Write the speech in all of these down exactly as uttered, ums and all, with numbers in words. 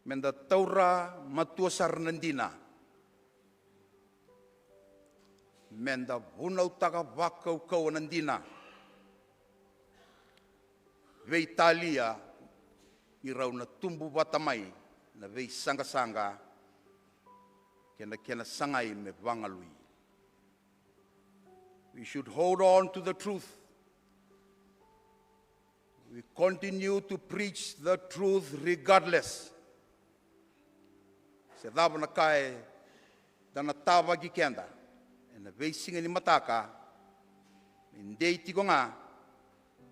Meda taura matua sara na dina. Meda vunautaka vakaukauwa na dina. Veitalia ni rau na tubu vata mai na veisaqasaqa kei na kena sagai me vagalui. We should hold on to the truth. We continue to preach the truth regardless. Se cava na ka eda na tavaki keda ena veisiga ni mataka, me dei tiko ga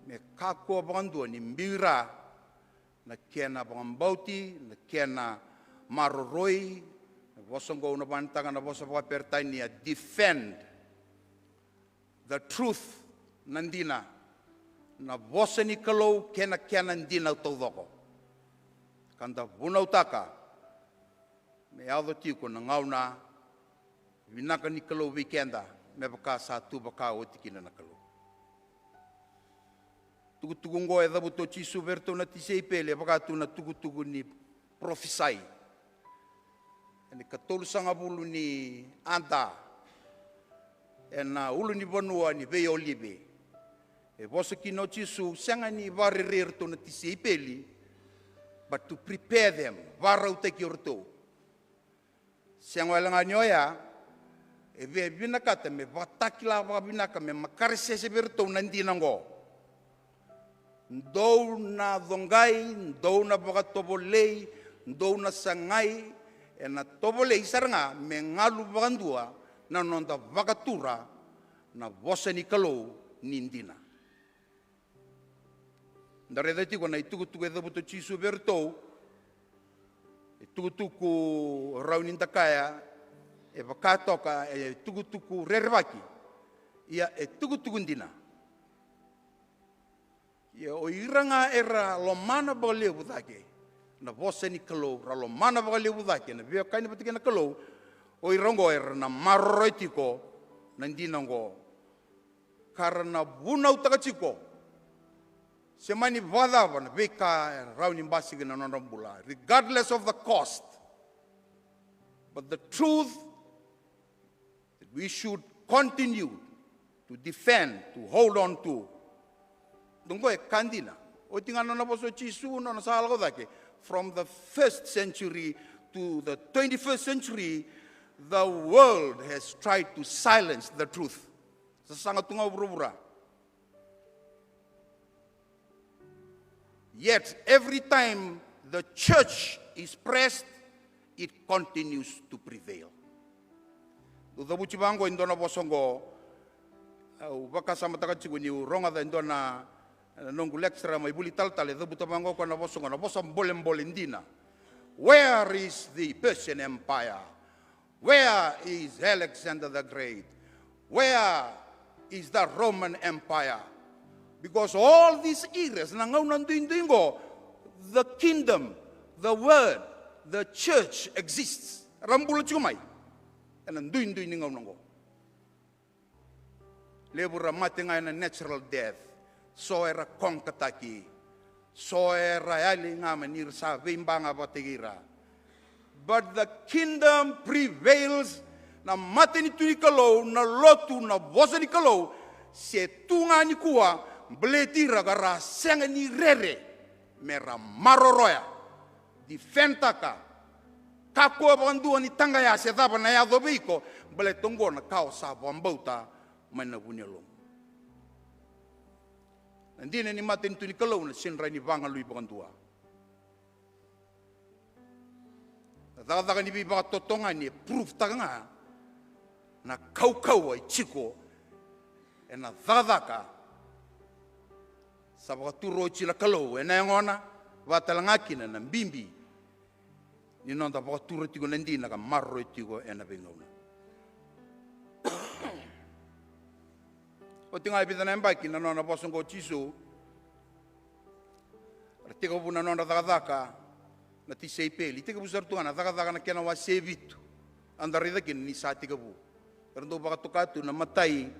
me kakua vakadua ni biu i ra na kena vakabauti, na kena maroroi. Na vosa oqo au na vakanataka na vosa vakaperitania, defend the truth, na dina, na vosa ni Kalou kei na kena dina taucoko. Ka da vunautaka me yaco tiko na gauna vinaka ni Kalou vei keda, me vaka sa tu vaka oti kina na Kalou. Tukutuku oqo e cavuta o Jisu vei iratou na tisaipeli e vaka tu na tukutuku ni parofisai. Ena ikatolusagavulu ni Ada, ena ulunivanua ni Veiolive, e vosa kina o Jisu, sega ni vakarerei iratou na tisaipeli, but to prepare them, vakarautaki iratou. Sega wale ga ni oya, e via vinakata me vakatakila vakavinaka, me makaresese vei iratou na dina oqo. Dou na coqai, dou na vakatovolei, dou na sagai, ena tovolei sara ga me galu vakadua na noda vakatura na vosa ni Kalou ni dina. Da raica tiko na itukutuku e cavuta o Jisu vei iratou. E tukutuku, rau ni da kaya, e vaka toka e tukutuku rerevaki. Ia e tukutuku dina. Ia o ira ga era lomana vakalevu cake na vosa ni Kalou, ra lomana vakalevu cake na veiwekani vata kei na Kalou, o ira oqo era na maroroi tiko na dina oqo, ka ra na vunautaka tiko, se mani vakacava na veika e rawa ni basika na nodra bula, regardless of the cost. But the truth that we should continue to defend, to hold on to. Oqo e ka dina. Oti ga na nona vosa o Jisu, nona sa lako cake. From the first century to the twenty-first century, the world has tried to silence the truth. Sasaga tu ga o vuravura. Yet every time the church is pressed, it continues to prevail. Au cavuti vaqo e dua na vosa oqo, au vakasamataka tiko niu rogoca e dua na, na noqu lecturer mai vuli talatala, e cavuta vaqo o koya na vosa oqo, na vosa bolebole dina. Where is the Persian Empire? Where is Alexander the Great? Where is the Roman Empire? Because all these eras, na gauna duidui oqo, the kingdom, the word, the church exists. Ra bula tiko mai ena duidui ni gauna oqo. Levu ra mate ga ena natural death. So era konkataki. So era yali ga mai ni ra sa veiba ga vata kei ira. But the kingdom prevails. Na matanitu ni Kalou, na lotu, na vosa ni Kalou, se tu ga nikua, baleti ira ka ra sega ni rere me ra maroroya, defend-taka. Kakua vakadua ni taqaya se cava na yaco vei iko, baleta oqo na ka o sa vakabauta mai na vu ni yalomu. Na dina ni matanitu ni Kalou na sega ni rawa ni vagalui vakadua. Na cakacaka ni veivakatotogani e prove-taka ga na kaukauwa e jiko ena cakacaka sa vakatura oti na Kalou ena yagona, vaka tale ga kina na bibi ni noda vakatura tiko na dina ka maroroi tiko ena veigauna. Oti ga e vica na yabaki na nona vosa oqo o Jisu, ra tekivu na nodra cakacaka na tisaipeli. Tekivu sara tu ga na Cakacaka na kena wase vitu. Eda raica kina ni sa tekivu. Era dau vakatoka tu na imatai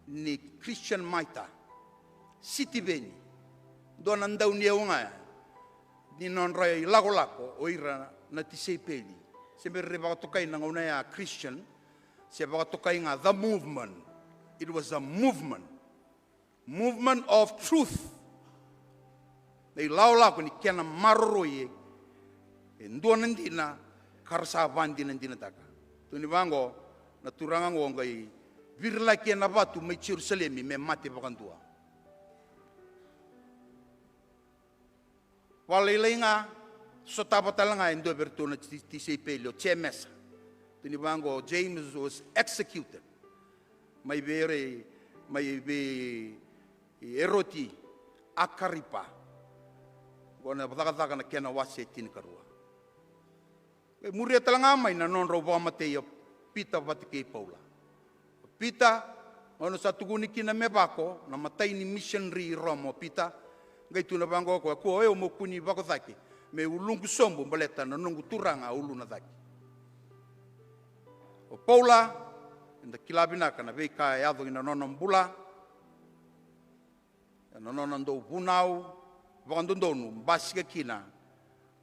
ni Christian martyr, Sitiveni. Dua na dauniyau ga ya. ni nodra ilakolako o ira na tisaipeli. Se bera ni vakatokai na gauna ya Christian, se vakatokai ga the movement. It was a movement. Movement of truth. Na ilakolako ni kena maroroi e dua na dina ka ra sa vakadinadinataka. Tukuni vaqo, na turaga oqo qai virilaki ena vatu mai Jerusalemi me mate vakadua. Vakalailai ga, sotava tale ga e dua vei iratou na ti- tisaipeli, o Jemesa. Tukuni vaqo, James was executed. Mai vei, mai vei Eroti Akaripa. Qo na Cakacaka na kena wase e tinikarua. Qai muria tale ga mai na nodrau vakamatei o Pita vata kei Paula. O Pita, gauna sa tukuni kina me vako na imatai ni missionary i Roma o Pita, qai tukuna vaqo o koya, kua o yau meu kua ni vako cake, me uluqu sobu baleta na noqu Turaga a uluna cake. O Paula, eda kila vinaka na veika e yaco ina nona bula, ena nona dau vunau vakadodonu, basika kina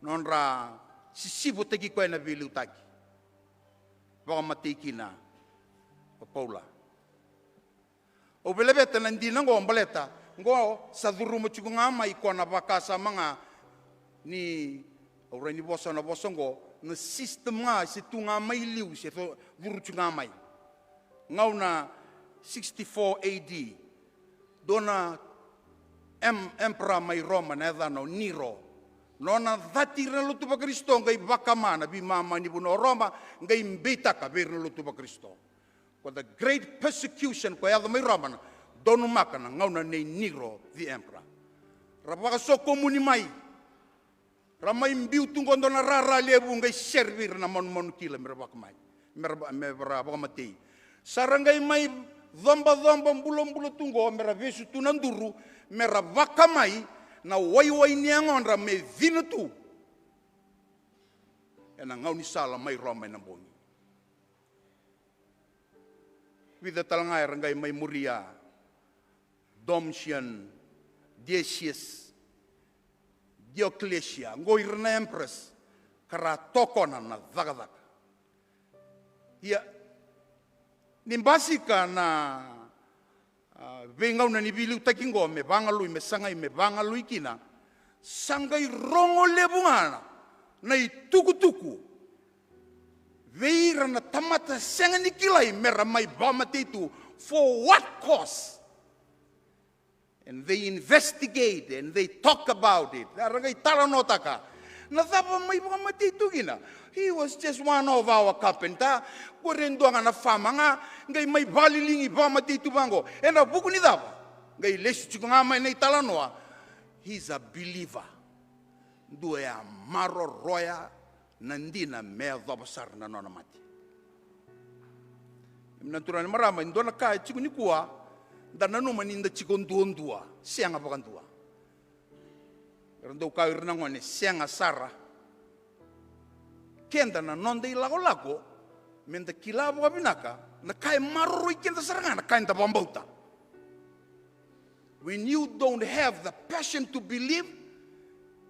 nodra sisivotaki koya na veiliutaki. Vakamatei kina o Paula. Au veilaveta na dina oqo baleta oqo sa curuma tiko ga mai koya na vakasama ga ni, au rai ni vosa na vosa oqo, na system ga se tu ga mai liu se co- curu tiko ga mai. Gauna sixty-four A D, dua na em- emperor mai Roma na yacana o Niro. Nona cati ira na lotu vaKarisito qai vakama na veimama ni vanua o Roma, qai beitaka vei ira na lotu vaKarisito. Ko the great persecution ko yaco mai Roma na donumaka na gauna nei Niro the emperor. Ra vakasokomuni mai. Ra mai biu tu qo dua na rara levu qai sere vei ira na manumanu kila me ra vakamai, me ra, me ra vakamatei. Sa ra qai mai cobacoba bulabula tu qo me ra vesu tu na duru, me ra vakamai na waiwai ni yagodra me cina tu ena gaunisala mai Roma ena bogi. Vica tale ga era qai mai muria, Domitian, Decius, Diocletia, qo ira na emperors ka ra tokona na cakacaka. Ia, ni basika na, a, veigauna ni veiliutaki qo me vagalui, me sagai me vagalui kina, sa qai rogo levu ga na, na itukutuku vei ira na tamata sega ni kilai me ra mai vakamatei tu. For what cause? And they investigate and they talk about it. Era qai talanoataka. Na cava mai vakamatei tu kina? He was just one of our carpenter. Ko re dua ga na fama ga, qai mai vakaliligi vakamatei tu vaqo. Ena vuku ni cava? Qai lesu tiko ga mai na italanoa. He's a believer. Dua e a maroroya na dina me yacova sara na nona mate. Kemuni na turaga ni marama, e dua na ka e tiko nikua, da nanuma ni da tiko duadua, sega vakadua. Era dau kaya ira na gone, sega sara. Keda na noda ilakolako, me da kila vakavinaka, na ka e maroroi keda sara ga, na ka eda vakabauta. When you don't have the passion to believe,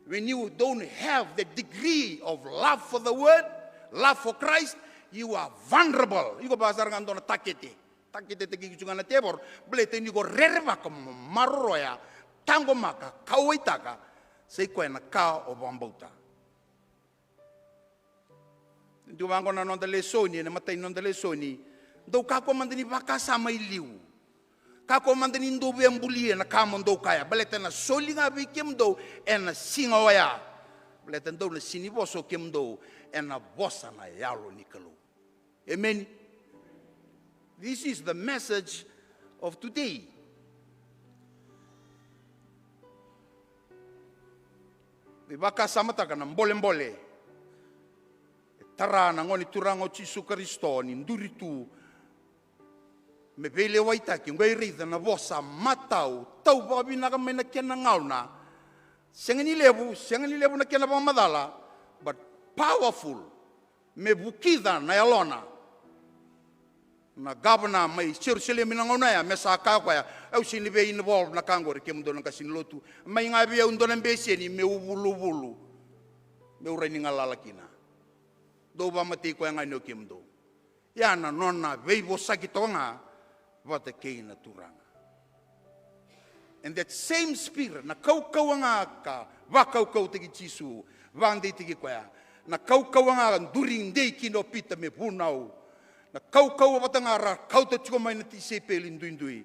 when you don't have the degree of love for the word, love for Christ, you are vulnerable. Iko vaka sara ga dua na takete. Taketetaki iko tu ga na tevoro, baleta ni ko rerevaka mo maroroya, taqomaka, kauwaitaka, sa i koya na ka o vakabauta. Dua vaqo na noda lesoni, ena matai ni noda lesoni, dou kakua mada ni vakasama i liu. Kakua mada ni dou via bulia na ka mo dou kaya, baleta ena soli ga vei kemudou ena siga oya. Baleta dou na sega ni vosa o kemudou, ena vosa na Yalo ni Kalou. Emeni. This is the message of today. Ni vakasamataka na bolebole e tara na Gone Turaga o Jisu Karisito ni duri tu me veilewaitaki, qai raica na vosa matau, tau vakavinaka mai na kena gauna. Sega ni levu, sega ni levu na kena vakamacala, but powerful. Me vukica na yalona. Na gavana mai Jerusalemi na gauna ya, me sa kaya o koya, au sega ni via involve na ka qori, kemudou na qase ni lotu. Mai ga vei au dua na beseni meu vuluvulu. Dou rai ni galala kina. Dou vakamatei koya ga ni o kemudou. Ia na nona veivosaki toka ga vata kei na Turaga. And that same spirit, na kaukauwa ga ka vakaukautaki Jisu, vakadeitaki koya. Na kaukauwa ga duri dei kina o Pita me vunau. Na kaukauwa vata ga ra kauta tiko mai na tisaipeli duidui.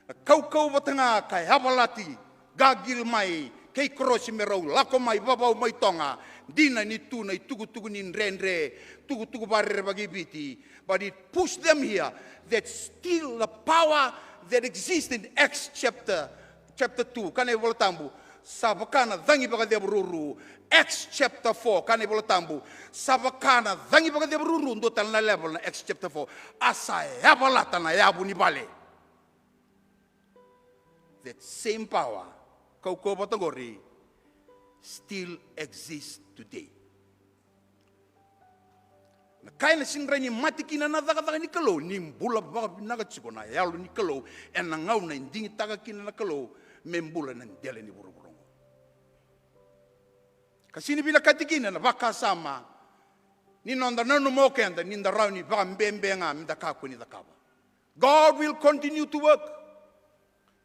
Na kaukauwa vata ga ka yavalati, qaqil mai kei korosi me rau lako mai vavau mai Toga. Dina ni tu na itukutuku ni dredre, tukutuku vakarerevaki e Viti. But it pushed them here. That's still the power that exists in Acts chapter, chapter two. Kaya na iVola Tabu, sa vaka na cagi vakacevururu. Acts chapter four, kaya na iVola Tabu, sa vaka na cagi vakacevururu, dua tale na level na Acts chapter four. A sa yavalata na yavu ni vale. That same power, kaukauwa vata qori, still exists today. Na ka ena sega ni mate kina na cakacaka ni Kalou, ni bula vakavinaka tiko na Yalo ni Kalou ena gauna e digitaka kina na Kalou me bula ena dela ni vuravura oqo. Ka sega ni vinakati kina na vakasama ni noda nanuma o keda ni da rawa ni vakabebe ga me da kakua ni cakava. God will continue to work.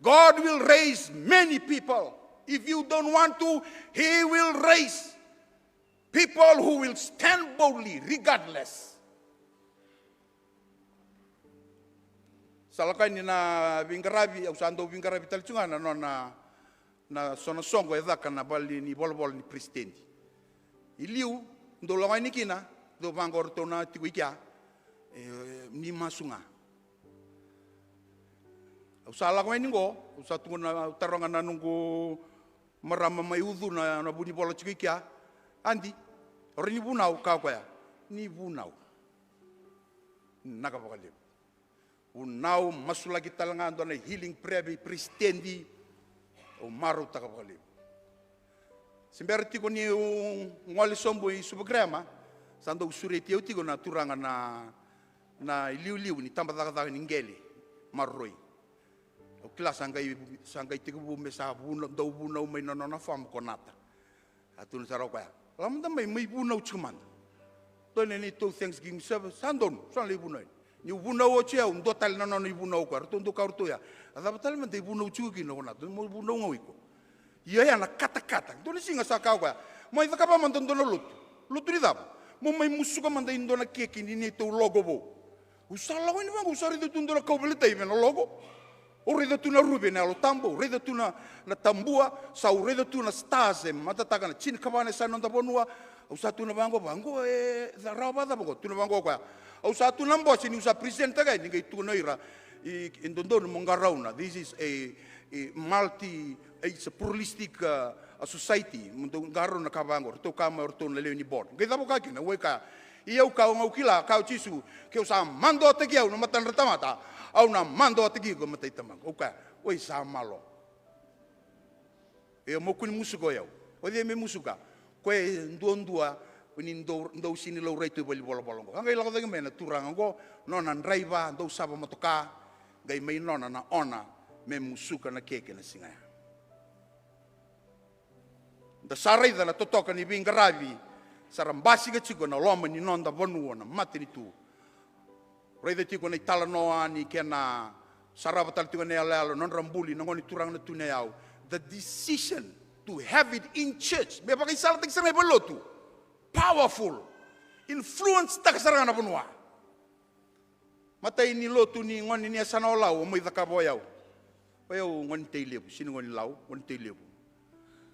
God will raise many people. If you don't want to, He will raise people who will stand boldly regardless. Sa lako yani na veiqaravi, au sa dau veiqaravi tale tu ga na nona, na so na soqo e caka na vale ni volavola ni peresitedi. I liu, dau lako yani kina, dau vaqo o ratou na tiko i kea, e, ni masu ga. Au sa lako yani qo, au sa tukuna, au taroga na noqu marama mai Ucu na, na vunivola tiko i kea. Adi, o rai ni vunau, kaya o koya. Ni vunau. Naka vakalevu. Vunau, masulaki tale ga dua na healing prayer vei peresitedi. Au marautaka vakalevu. Se bera tiko niu gole sobu i Suva Grammar, sa dau sureti au tiko na turaga na, na iliuliu ni tabacakacaka ni qele, maroroi. Au kila sa qai, sa qai tekivu me sa vuna, dau vunau mai na nona farm ko Nata. A tukuna sara o koya, lako mada mai, mai vunau tiko mada. Dua na neitou Thanksgiving service, sa donu, sa na lai vunau yani. Niu vunau oti au, dua tale na nona ivunau o koya, ratou dau kaya o ratou ya, a cava tale mada ivunau tiko kina ko Nata, mo vunau ga o iko. Ia ya na katakata. Dua na siga sa kaya o koya, mai cakava mada dua na lotu. Lotu ni cava? Mo mai musuka mada e dua na keke ni neitou logo vou. Au sa lako yani vaqo, au sa raica tu dua na kauveilatai vei na logo. Au raica tu na ruve na Yalo Tabu, au raica tu na, na tabua, sa au raica tu na stars e matataka na tinikava na yasa ni noda vanua. Au sa tukuna vaqo, vaqo e rawa vakacava qo? Tukuna vaqo o koya, au sa tu na bose niu sa present-taka yani, ni qai tukuna o ira, i, e dodonu mo qarauna. This is a, a multi, it's a pluralistic, uh, a society. Mo dou qarauna ka vaqo, ratou kaya mai o ratou na lewe ni board. Qai cava o kaya kina? Ua e kaya, ia au kaya, au kila, kaya o Jisu, ke au sa maduataki au na matadra tamata, au na maduataki iko e matai Tamaqu. Au kaya, oi sa malo. Ia mo kua ni musuka o yau. O cei me musuka? Koya e duadua ni dau, dau sega ni laurai tu e valenivolavola oqo. A qai lako cake mai na turaga oqo, nona draiva, dau sava motoka, qai mai nona na ona me musuka na keke na siga ya. Da sa raica na totoka ni veiqaravi sa ra basika tiko na loma ni noda vanua, na matanitu. Raica tiko na italanoa ni kena sarava tale tiko na iyaloyalo, nodra buli na gone turaga na Tui Nayau. The decision to have it in church, me vakaisalataki sara ga i valenilotu. Powerful. Influence-taka sara ga na vanua. Matai ni lotu ni gone ni yasana o Lau, o mai cakava o yau. O yau gone Tailevu, sega ni gone Lau, gone Tailevu.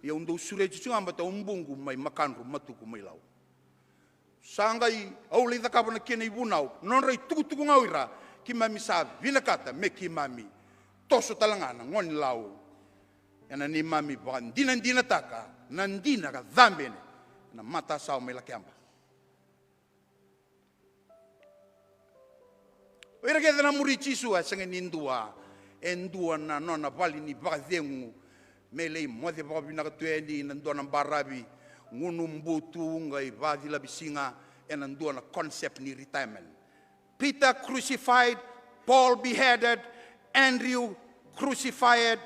Ia au dau sureti tiko ga baleta o buqu mai Makadru, Matuku, mai Lau. Sa qai au lai cakava na kena ivunau, nodra itukutuku ga o ira, keimami sa vinakata me keimami toso tale ga na gone Lau ena neimami vakadinadinataka na dina ka cabe ena matasawa mai Lakeba. O ira kece na muri Jisu, a sega ni dua e dua na nona vale ni vakacegu me lai moce vakavinaka tu yani ena dua na baravi, gunu butu, qai vacilavi siga ena dua na concept ni retirement. Peter crucified, Paul beheaded, Andrew crucified,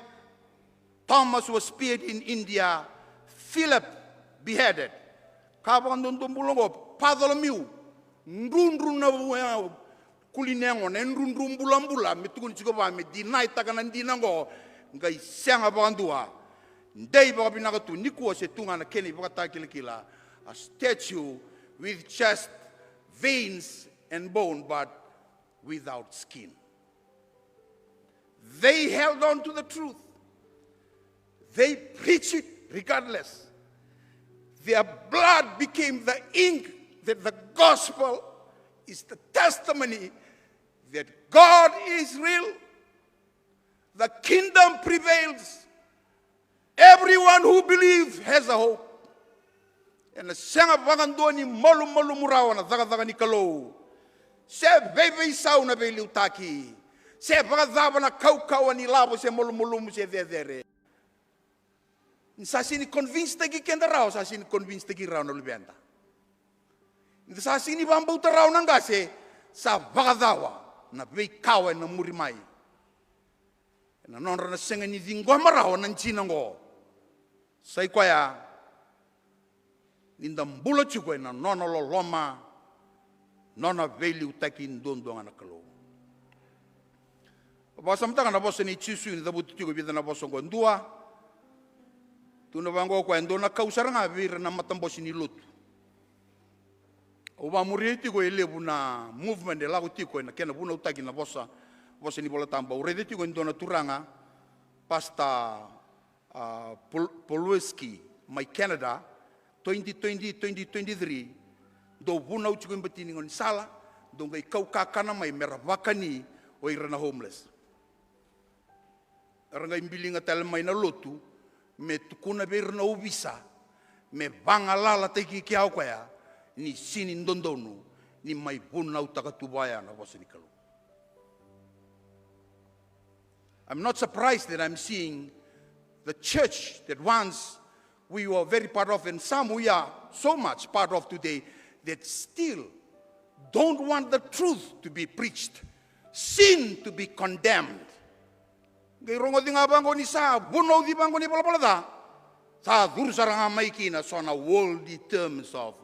Thomas was speared in India, Philip beheaded. Ka vakaduadua bula oqo, Pacolomiu, drudru na vu-, e, kulina yagona, e drudru bulabula, me tukuni tiko vua me dinaitaka na dina oqo, qai sega vakadua. Dei vakavinaka tu, nikua se tu ga na kena ivakatakilakila, a statue with just veins and bone, but without skin. They held on to the truth. They preach it regardless. Their blood became the ink that the gospel is the testimony that God is real. The kingdom prevails. Everyone who believes has a hope. Ena sega vakadua ni malumalumu rawa na cakacaka ni Kalou, se veiveisau na veiliutaki, se vakacava na kaukauwa ni lavo, se malumalumu, se cecere. Ni sa sega ni convince-taki keda rawa, sa sega ni convince-taki rawa na luveda. Ni sa sega ni vakabauta rawa na qase, sa vakacava na veikawa ena muri mai? Ena nodra na sega ni ciqoma rawa na dina oqo. Sa i koya ni da bula tiko ena nona loloma, nona veiliutaki duadua ga na Kalou. Vakasamataka na vosa nei Jisu ni cavuti tiko e vica na vosa oqo. Dua, tukuna vaqo o koya, e dua na kau sara ga vei ira na matabose ni lotu. Au vakamuria tiko e levu na movement e lako tiko ena kena vunautaki na vosa, vosa ni Vola Tabu. Au raica tiko e dua na turaga, Pastor, a, Pol-, Poloski mai Canada, twenty twenty, twenty twenty-three, dau vunau tiko e bati ni gaunisala, dau qai kau kakana mai me ra vakani o ira na homeless. Era qai biliga tale mai na lotu me tukuna vei ira na ovisa me vagalalataki kea o koya ni sega ni dodonu ni mai vunautaka tu vaya na vosa ni Kalou. I'm not surprised that I'm seeing the church that once we were very part of, and some we are so much part of today, that still don't want the truth to be preached, sin to be condemned. Qai rogoci ga vaqo ni sa vunauci vaqo ni valavala ca, sa curu sara ga mai kina so na worldly terms of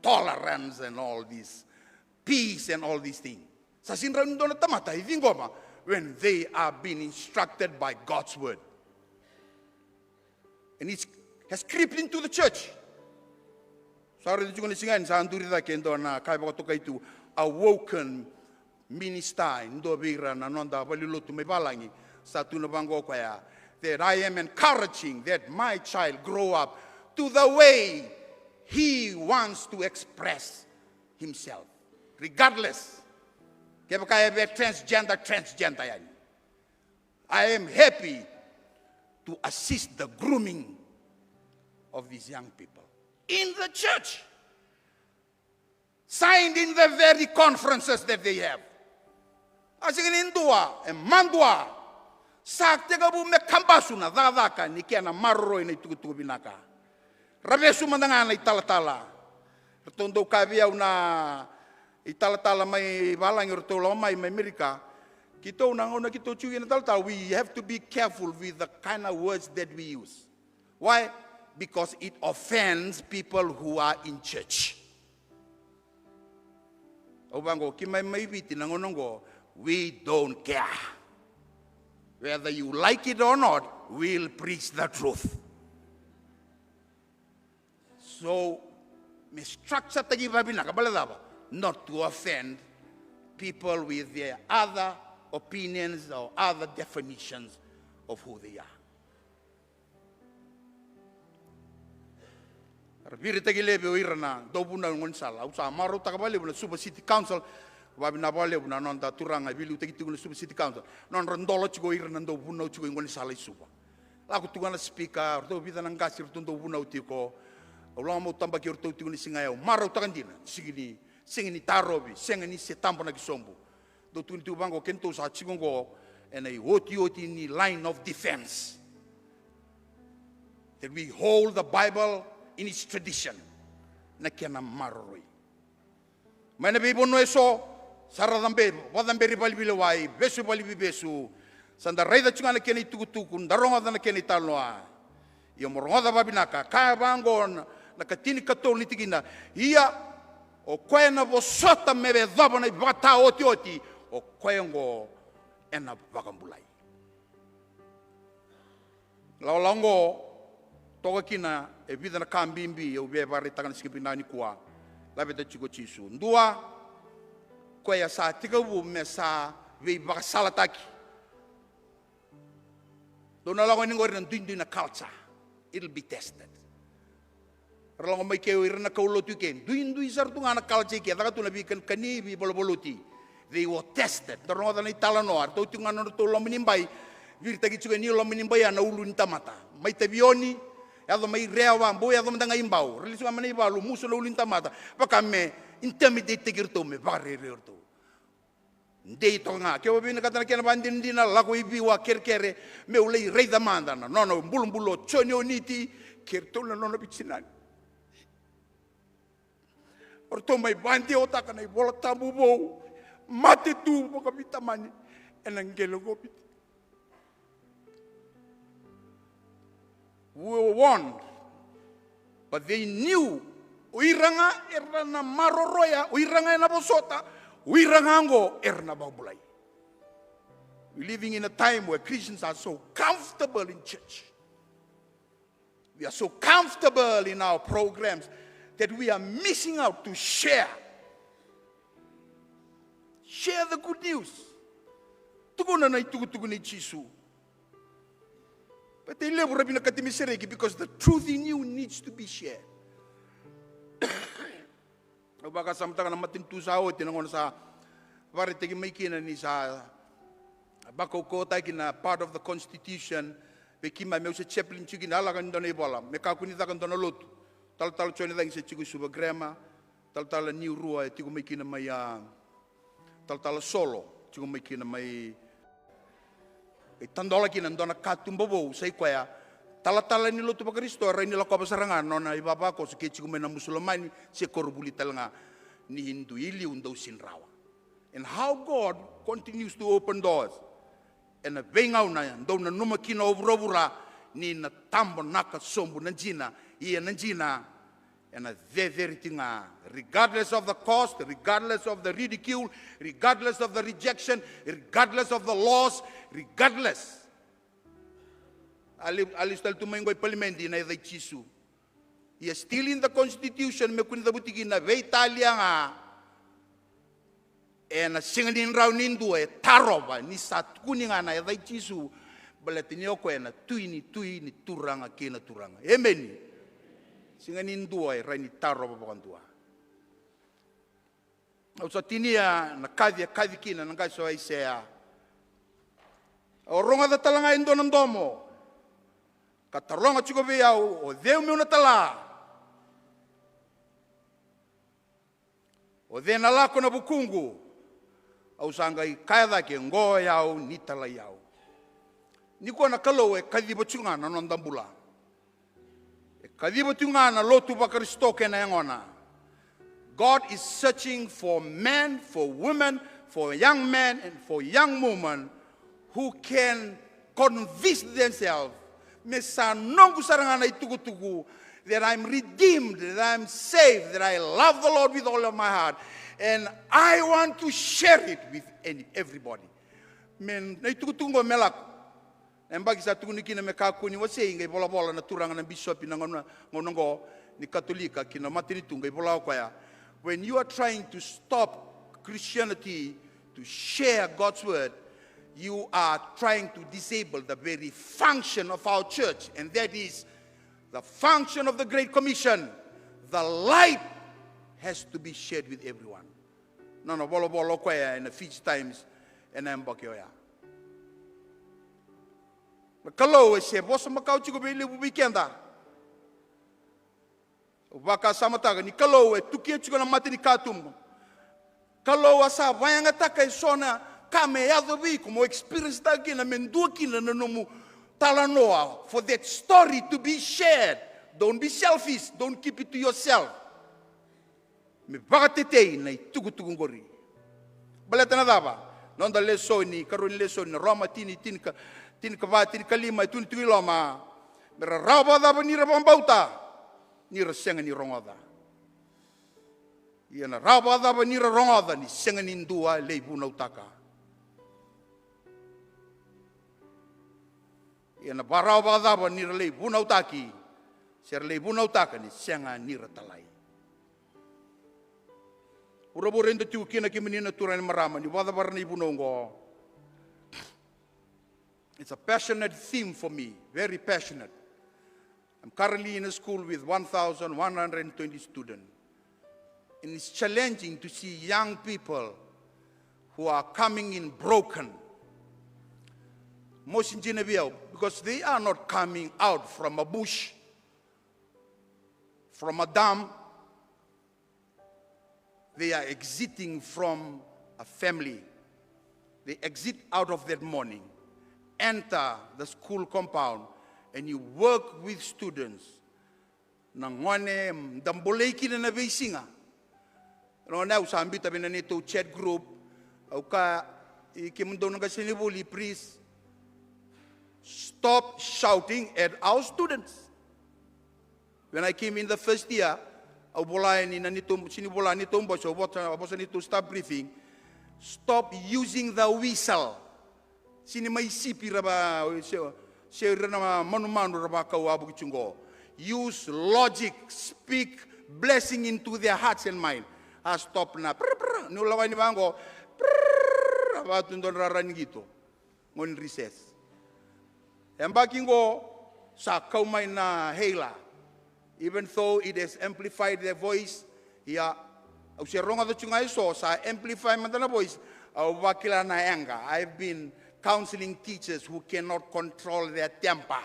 tolerance and all this, peace and all these things. Sa sega ni rawa ni dua na tamata e ciqoma when they are being instructed by God's word. And it has crept into the church. Sa raica tiko na siga ni sa duri cake e dua na ka e vakatokai tu a woken minister, e dua vei ira na noda valenilotu mai valagi. Sa tukuna vaqo o koya that I am encouraging that my child grow up to the way he wants to express himself, regardless kevaka e via transgender, transgender yani. I am happy to assist the grooming of these young people in the church, signed in the very conferences that they have. A sega ni dua e madua sa tekivu me kabasu na cakacaka ni kena maroroi na itukutuku vinaka. Ra vesu mada ga na italatala. Ratou dau kaya vei au na italatala mai valagi, ratou lako mai mai Amerika. Keitou na gauna keitou tiko ina talatala, we have to be careful with the kind of words that we use. Why? Because it offends people who are in church. Au vaqo, keimami mai Viti na gauna oqo, we don't care. Whether you like it or not, we'll preach the truth. So me structure-taki vavinaka, baleta cava? Not to offend people with their other opinions or other definitions of who they are. Era viritaki laivi o ira na dauvunau e gaunisala. Au sa marautaka vakalevu na Suva City Council. Vavina vakalevu na noda turaga e veiliutaki tiko na Suva City Council, nodra dola tiko o ira na dauvunau tiko e gaunisala i Suva. Lako tiko ga na speaker, o ratou vica na qase ratou dauvunau tiko. Au lako mai, au tabaki o ratou tiko ni siga ya, au marautaka dina. Sega ni, sega ni tarovi, sega ni se tabanaki sobu. Dou tukuni tiko vaqo, kedatou sa tiko oqo ena iotioti ni line of defense, that we hold the Bible in its tradition, na kena maroroi. Mai na veivanua eso, sa ra cabe, vakacaberi vale ni veilewai, vesu vale ni veivesu. Sa da raica tiko ga na kena itukutuku, da rogoca na kena italanoa. Ia mo rogoca vavinaka, kaya vaqo na, Na ka tinikatolu ni tikina: Ia, o koya na vosota me yacova na ivakataotioti, o koya oqo ena vakabulai. Lawalawa oqo, toka kina e vica na ka bibi au via vakaraitaka na siga vinaka nikua. Laveta tiko o Jisu. Dua, koya sa tekivu me sa veivakasalataki. Dou na lako yani qori na duidui na culture. It'll be tested. Ra lako mai ke o ira na kaulotu i ke, duidui sara tu ga na culture i ke, caka tu na veikanikani, veivaluvaluti. They were tested. Da rogoca na italanoa, ratou tiko ga na nodratou loma ni bai. Viritaki tiko yani loma ni bai ya na ulu ni tamata. Mai Taveuni, yaco mai Rewa, bau yaco mada ga i Bau. Ra lesu ga mai na ivalu, musu na ulu ni tamata. Vaka me intimidate-taki iratou, me vakarerei iratou. Dei toka ga, keu a vinakata na kena vakadinadina, lako i Viwa, kerekere, meu lai raica mada na nona bulabula o Joni Oniti kei ratou na nona veitinani. O ratou mai vakadewataka na iVola Tabu vou, mate tu vakaveitamani ena qele ko Viti. We were warned, but they knew. O ira ga era na maroroya, o ira ga ena vosota, o ira ga oqo era na vakabulai. We're living in a time where Christians are so comfortable in church. We are so comfortable in our programs that we are missing out to share. Share the good news. Tukuna na itukutuku nei Jisu. Baleta e levu ra vinakata me sereki, because the truth in you needs to be shared. Au vakasamataka na matanitu sa oti, na gauna sa vakaraitaki mai kina ni sa vakaukauwataki na part of the constitution vei keimami, au se chaplain tiko kina, a lako yani dua na ivola me kakua ni caka dua na lotu. Talatala Jone Cagi se tiko i Suva Grammar, talatala Niurua e tiko mai kina mai, a, talatala Solo tiko mai kina mai, e tadola kina dua na katuba vou, sa i koya talatala ni lotu vaKarisito e rawa ni lakova sara ga na nona ivavakoso ke tiko mai na Musulomani se koronivuli tale ga ni Hindu. I liu dau sega ni rawa. And how God continues to open doors. Ena veigauna dau nanuma kina o vuravura ni na tabonaka sobu na jina, ia na jina ena cecere tiko ga, regardless of the cost, regardless of the ridicule, regardless of the rejection, regardless of the loss, regardless. A lesu tale tu mai oqo i palimedi na yaca i Jisu. Ia still in the constitution me kua ni cavuti kina, veitalia ga. Ena sega ni rawa ni dua e tarova ni sa tukuni ga na yaca i Jisu, baleta ni o koya na Tui ni tui, ni Turaga kei na turaga. Emeni. Sega ni dua e rawa ni tarova vakadua. Au sa tinia na kaci e kaci kina na qase o Aisea. Au rogoca tale ga e dua na domo ka taroga tiko vei au, o cei meu na tala? O cei na lako ena vukuqu? Au sa qai kaya cake, oqo o yau, ni talai au. Nikua na Kalou e kaciva tiko ga na noda bula. E kaciva tiko ga na lotu vaKarisito kei na yagona. God is searching for men, for women, for young men and for young women who can convince themselves, me sa noqu sara ga na itukutuku, that I'm redeemed, that I'm saved, that I love the Lord with all of my heart, and I want to share it with any, everybody. Me na itukutuku oqo me lako. Na yabaki sa tukuni kina me kakua ni wasei, qai volavola na turaga na bisopi na gauna, gauna oqo ni Katolika ki na matanitu, qai vola o koya, when you are trying to stop Christianity to share God's word, you are trying to disable the very function of our church, and that is the function of the Great Commission. The light has to be shared with everyone. Nona volavola o koya ena Fiji Times ena yabaki oya. Na Kalou e se vosa makawa tiko vei levu vei keda. Au vakasamataka ni Kalou e tukia tiko na mata ni katuba. Kalou a sa vakayagataka eso na ka me yaco vei iko, mo experience-taka kina, me dua kina na nomu talanoa, for that story to be shared. Don't be selfish, don't keep it to yourself. Me vakatetei na itukutuku oqori. Baleta na cava? Noda lesoni, karua ni lesoni na Roma tini, tinika, tinikava, tinikalima, e tukuni tiko i loma. Me ra rawa vakacava ni ra vakabauta? ni ra sega ni rogoca. Ia na rawa vakacava ni ra rogoca ni sega ni dua lai vunautaka? Ia na rawa vakacava ni ra lai vunautaki, se ra lai vunautaka ni sega ni ra talai? Vuravura eda tiko kina, kemuni na turaga, ni marama, ni vakacavara na ivunau oqo. It's a passionate theme for me, very passionate. I'm currently in a school with one thousand one hundred twenty students. And it's challenging to see young people who are coming in broken. Mosi jina vei au, because they are not coming out from a bush, from a dam. They are exiting from a family. They exit out of that morning, enter the school compound, and you work with students. Na gone da bolei kina na veisiga. Na gone, au sa biuta vei na neitou chat group. Au kaya, i kemudou na qasenivuli, please stop shouting at our students. When I came in the first year, au vola yani na neitou, sini vola neitou bose, au vosa, au vosa neitou staff briefing. Stop using the whistle. Sini mai sipi ra va, se, se ira na manumanu ra vakau a vuki tiko qo. Use logic, speak blessing into their hearts and mind. A stop na prr, prr, niu lako yani vaqo, prr, a vatu dua na rara ni qito. Gone recess. Yabaki qo sa kau mai na hailer. Even though it has amplified their voice, ia au se rogoca tiko ga eso, sa amplify mada na voice. Au vakila na anger. I've been counseling teachers who cannot control their temper.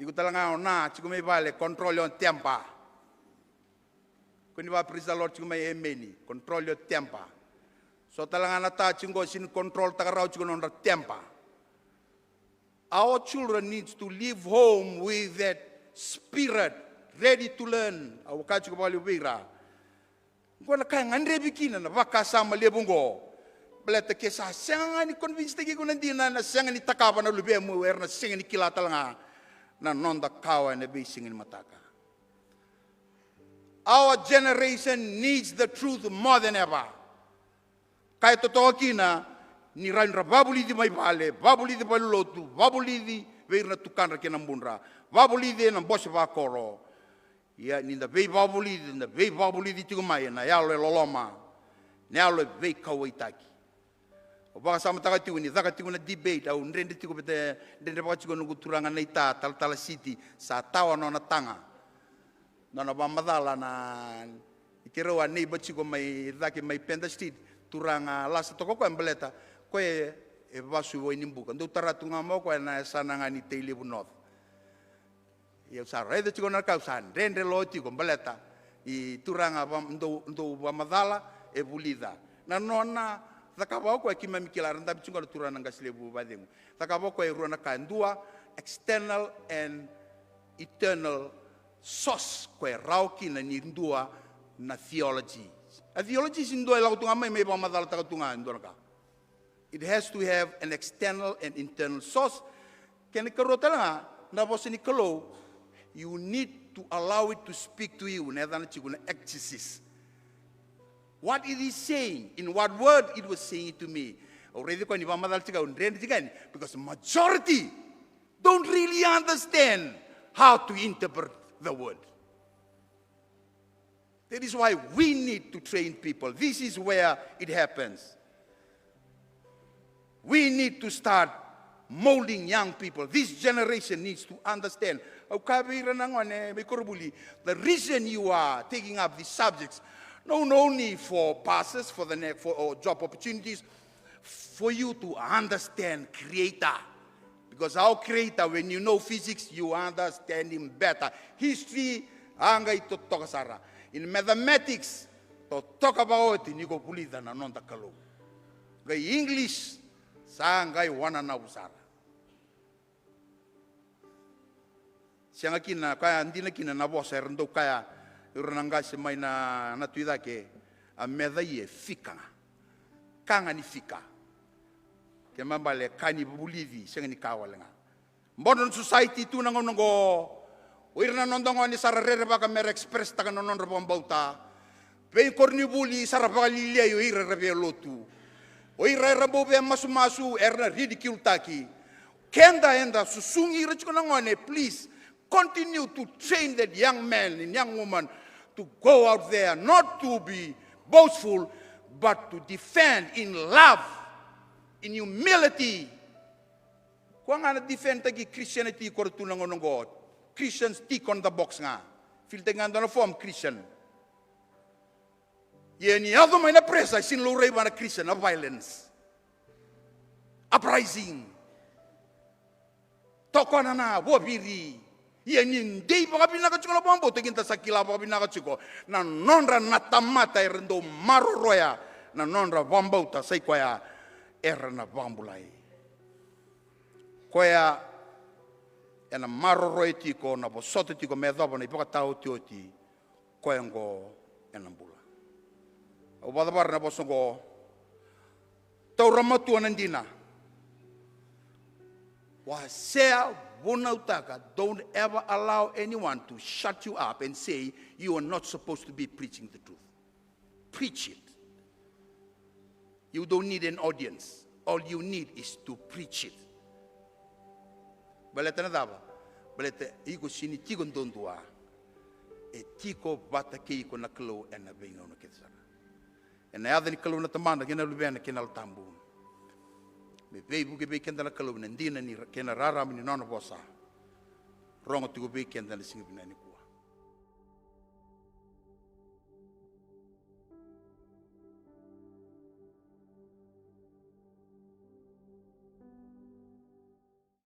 Iko tale ga o na tiko mai vale, control your temper. Ko ni vaka praise the Lord tiko mai, emeni. Control your temper. So tale ga na ta tiko qo, sini control taka rawa tiko na nodra temper. Our children needs to leave home with that spirit, ready to learn. Au kaya tiko vakalevu vei ira. Qo na ka e gadrevi kina na vakasama levu qo. Baleta ke sa sega ga ni convince taki iko na dina, na sega ni takava na luvemu, era na sega ni kila tale ga na noda kawa ena veisiga ni mataka. Our generation needs the truth more than ever. Ka e totoka kina ni ra, ni ra vavulici mai vale, vavulici vale lotu, vavulici vei ira na tukadra kei na budra, vavulici ena bose vakoro. Ia ni da veivavulici, da veivavulici tiko mai ena yalo e loloma, na yalo e veikauwaitaki. Au vakasamataka tiko ni caka tiko na debate, au dredre tiko vata, dredre vaka tiko noqu turaga na ita, Talatala Siti, sa tawa nona taga. Nona vakamacala na, i keirau a neighbor tiko mai cake mai Pender Street, turaga Lasa toka koya baleta koya e vasu i Wainibuka. Dou tara tu ga mai o koya na yasana ga ni Tailevu North. Ia au sa raica tiko na ka, au sa dredre lo tiko baleta i turaga va-, dou, dou vakamacala e vulica. Na nona cakava o koya, keimami kila, era dabe tiko na turaga na qase levu vacegu. Cakava o koya e rua na ka, e dua external and eternal source, koya e rawa kina ni dua na theology. A theology sini dua e lako tu ga mai, mai vakamacalataka tu ga e dua na ka. It has to have an external and internal source. Kena ikarua tale ga, na vosa ni Kalou, you need to allow it to speak to you. Na yacana tiko na exegesis. What it is saying, in what word it was saying it to me. Au raici koya ni vakamacala tiko, au dredre tiko yani, because majority don't really understand how to interpret the word. That is why we need to train people. This is where it happens. We need to start molding young people. This generation needs to understand. Au kaya vei ira na gone mai koronivuli, the reason you are taking up these subjects, not only for passes, for the next, for, or job opportunities, for you to understand Creator. Because our Creator, when you know physics, you understand Him better. History, a qai totoka sara. In mathematics, totoka vakaoti ni ko vulica na noda Kalou. Qai English, sa qai wananavu sara. Sega kina, kaya dina kina na vosa era dau kaya ira na qase mai na, na Tui Cake, a meca e fika ga. Ka ga ni fika. Kena ibalebale ka ni vulici, sega ni ka wale ga. Modern society tu na gauna oqo, O ira na noda gone sa ra rerevaka me ra expresstaka na nodra vakabauta. Veikoronivuli sa ra vakalialiai o ira era via lotu. O ira era bau via masumasu era na ridicultaki. Keda eda susugi ira tiko na gone, please continue to train that young man and young woman to go out there, not to be boastful, but to defend in love, in humility. Koya ga na defendtaki Christianity, koya tu na gauna oqo. Christians tick on the box ga. Fill-taki ga dua na form Christian. Ia ni yaco mai na pressure, e sega ni laurai vua na Christian na violence, uprising, tokona na vuaviri. Ia ni dei vakavinaka tiko na vakabauta, keda sa kila vakavinaka tiko na nodra na tamata era dau maroroya na nodra vakabauta, sa i koya era na vakabulai. Koya ena maroroya tiko, na vosota tiko me yacova na ivakataotioti, koya oqo ena bula. Au vakacavara na vosa oqo, taura matua na dina. Wasea, vunautaka, don't ever allow anyone to shut you up and say you are not supposed to be preaching the truth. Preach it. You don't need an audience. All you need is to preach it. Baleta na cava? Baleta iko sega ni tiko duadua. E tiko vata kei iko na Kalou ena veigauna kece sara. Ena yaca ni Kalou na Tamada kei na Luvena kei na Yalo Tabu. Me veivuke vei keda na Kalou ena dina ni ra-, kei na rarama ni nona vosa. Rogo tiko vei keda ena siga vinaka nikua.